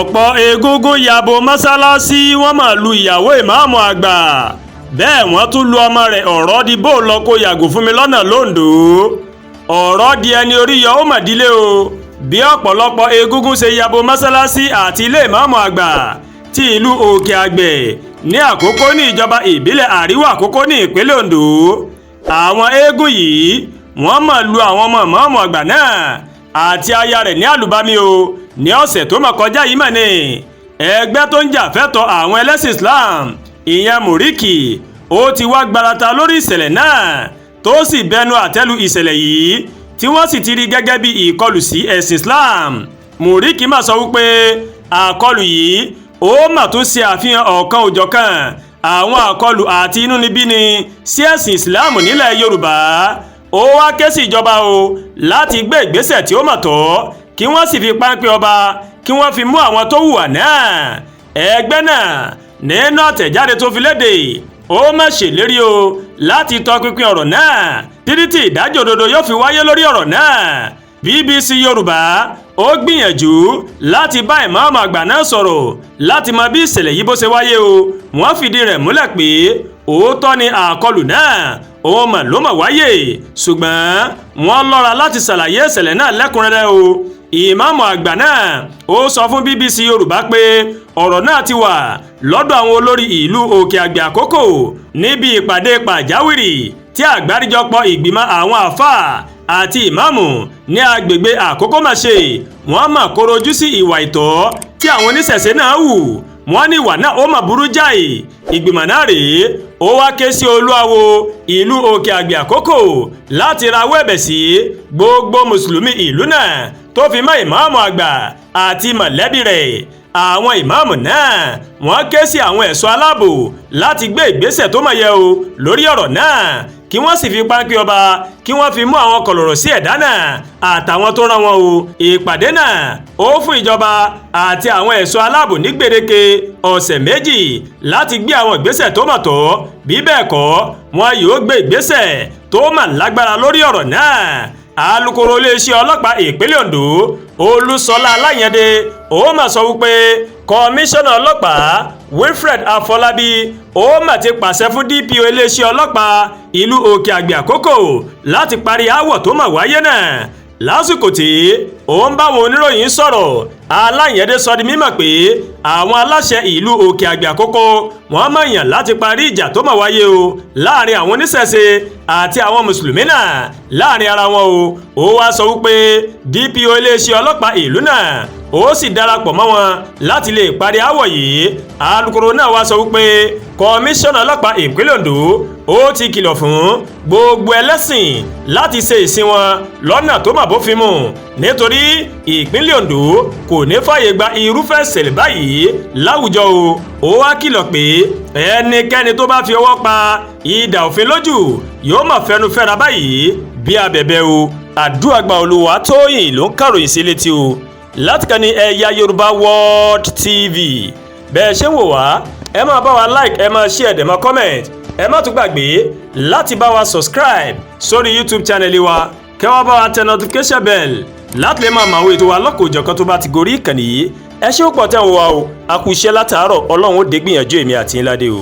Ọ̀pọ̀ egungun ya bo mọ́sálásí, wọ́n mà lu ìyàwó ìmáàmù àgbà, bẹ́ẹ̀ wọ́n tún lu ọmọ rẹ̀. Ọ̀rọ̀ di bó lọ kó yàgò fún mi lọ́nà lóńdó. Ọ̀rọ̀ di ẹni orí yọ, ó mà dílé o. Bí ọ̀pọ̀lọpọ̀ egungun ṣe ya bo mọ́sálásí àti ilé ìmáàmù àgbà ti ìlú Òkè Àgbẹ̀ ní Àkókò, ní ìjọba ìbílẹ̀ Àríwá Àkókò ní ìpínlẹ̀ Ondo. Àwọn eégún yìí, wọ́n mà lu àwọn ọmọ ìmáàmù àgbà náà àti aya rẹ̀ ní àlùbami o ní ọ̀sẹ̀ tó mọ̀ kọjá yìí mà ní. Ẹgbẹ́ tó ń jà fẹ́tọ̀ àwọn ẹlẹ́sìn Islam, ìyẹn MURIC, ó ti wá gbarata lórí ìṣẹ̀lẹ̀ náà, tó sì bẹnu àtẹ́lu ìṣẹ̀lẹ̀ yìí, tí wọ́n sì ti rí gẹ́gẹ́ bí ìkọlù sí ẹ̀sìn Islam. MURIC mà sọ wípé àkọlù yìí, ó mà tún ṣe àfihàn ọ̀kan òjọ̀kan àwọn àkọlù àti inúnibíni sí ẹ̀sìn Islam nílẹ̀ Yorùbá. Ó wá ké sí ìjọba o láti gbé ìgbésẹ̀ tí ó mà tọ́, kí wọ́n sì fi páńpẹ́ ọba, kí wọ́n fi mú àwọn tó hùwà náà. Ẹgbẹ́ náà, nínú àtẹ̀jáde tó fi léde, ó má ṣèlérí o láti tọpinpin ọ̀rọ̀ náà títí tí ìdájọ́ òdodo yóò fi wáyé lórí ọ̀rọ̀ náà. BBC Yorùbá ó gbìyànjú láti bá ìmáàmù àgbà náà sọ̀rọ̀ láti mọ bí ìṣẹ̀lẹ̀ yìí bó ṣe wáyé o. Wọ́n fìdí rẹ̀ múlẹ̀ pé òótọ́ ni àkọlù náà, òun mà ló mà wáyé, ṣùgbọ́n wọ́n lọ́ra láti ṣàlàyé ìṣẹ̀lẹ̀ náà lẹ́kùnrẹ́rẹ́ o. Ìmáàmù àgbà náà ó sọ fún BBC Yorùbá pé ọ̀rọ̀ náà ti wà lọ́dọ̀ àwọn olórí ìlú Òkè Àgbẹ̀ Àkókò níbi ìpàdé pàjáwìrì tí àgbáríjọpọ̀ ìgbìmọ̀ àwọn àáfàá àti ìmáàmù ní agbègbè Àkókò mà ṣe. Wọ́n mà korojú sí ìwà ìtọ́ tí àwọn oníṣẹ̀ṣe náà hù. Wọ́n ní ìwà náà ó mà burú jáì. Ìgbìmọ̀ náà rèé, ó wá ké sí olúawo ìlú Òkè Àgbẹ̀ Àkókò láti rawọ́ ẹ̀bẹ̀ sí gbogbo mùsùlùmí ìlú náà, tó fi mọ́ ìmáàmù àgbà àti mọ̀lẹ́bí rẹ̀. Àwọn ìmáàmù náà, wọ́n ké sí àwọn ẹ̀ṣọ́ aláàbò láti gbé ìgbésẹ̀ tó mọ̀ yẹ o lórí ọ̀rọ̀ náà, kí wọ́n sì fi páńpẹ́ ọba, kí wọ́n fi mú àwọn kọ̀lọ̀rọ̀ sí ẹ̀dá náà àtàwọn tó rán wọn o. Ìpàdé náà ó fún ìjọba àti àwọn ẹ̀ṣọ́ aláàbò ní gbèdéke ọ̀sẹ̀ 2 láti gbé àwọn ìgbésẹ̀ tó mọ̀ tọ́. Bí bẹ́ẹ̀ kọ́, wọn yóò gbé ìgbésẹ̀ tó mà lágbára lórí ọ̀rọ̀ náà. Alukoro iléeṣẹ́ ọlọ́pàá ìpínlẹ̀ Ondo, Olúṣọlá Aláyàndé, ó mà sọ wípé kọmíṣánná ọlọ́pàá Wilfred Afọlábí ó mà ti pàṣẹ fún DPO iléeṣẹ́ ọlọ́pàá ìlú Òkè Àgbẹ̀ Àkókò láti parí aáwọ̀ tó mà wáyé náà. Lásìkò tí ó ń báwọn oníròyìn sọ̀rọ̀, Aláyẹ̀dẹ́ sọ di mímọ̀ pé àwọn aláṣẹ ìlú Òkè Àgbẹ̀ Àkókò, wọ́n mọ̀ yàn láti parí ìjà tó mà wáyé o láàrin àwọn oníṣẹ̀ṣe àti àwọn mùsùlùmí náà láàrin ara wọn o. Ó wá sọ wípé DPO iléeṣẹ́ ọlọ́pàá ìlú náà ó sì darapọ̀ mọ́ wọn láti lè parí aáwọ̀ yìí. Alukoro náà wá sọ wípé kọmíṣánná ọlọ́pàá ìpínlẹ̀ Ondo ó ti kìlọ̀ fún gbogbo ẹlẹ́sìn láti ṣe ìsìn wọn lọ́nà tó mà bófin mu, nítorí ìpínlẹ̀ Ondo kò ní fààyè gba irúfẹ́ ìṣẹ̀lẹ̀ báyìí láwùjọ o. Ó wá kìlọ̀ pé ẹnikẹ́ni tó bá fi ọwọ́ pa idà òfin lójú yóò mà fẹnu fẹ́ra báyìí bí abẹ̀bẹ̀ o. Àdúràgbà Olúwa Tóyìn ló ń kàròyìn sí létí o láti kàn ní Ẹ̀yà Yorùbá World TV. Bẹ́ẹ̀ ṣe ń wò wá, ẹ máa bá wa like, ẹ máa share, dẹ̀ máa comment. Ẹ má tún gbàgbé láti bá wa subscribe sórí YouTube channel wa, kẹ́ wá bá wa tẹ notification bell láti lè máa mọ àwọn ètò wa lọ́kọ̀ọ́jọ̀kan tó bá ti gorí ìkànnì yìí. Ẹ ṣé púpọ̀ tẹ́ ń wò wá o. A kú iṣẹ́ látàárọ̀. Ọlọ́run ó dé gbìyànjú èmi àti yín ládé o.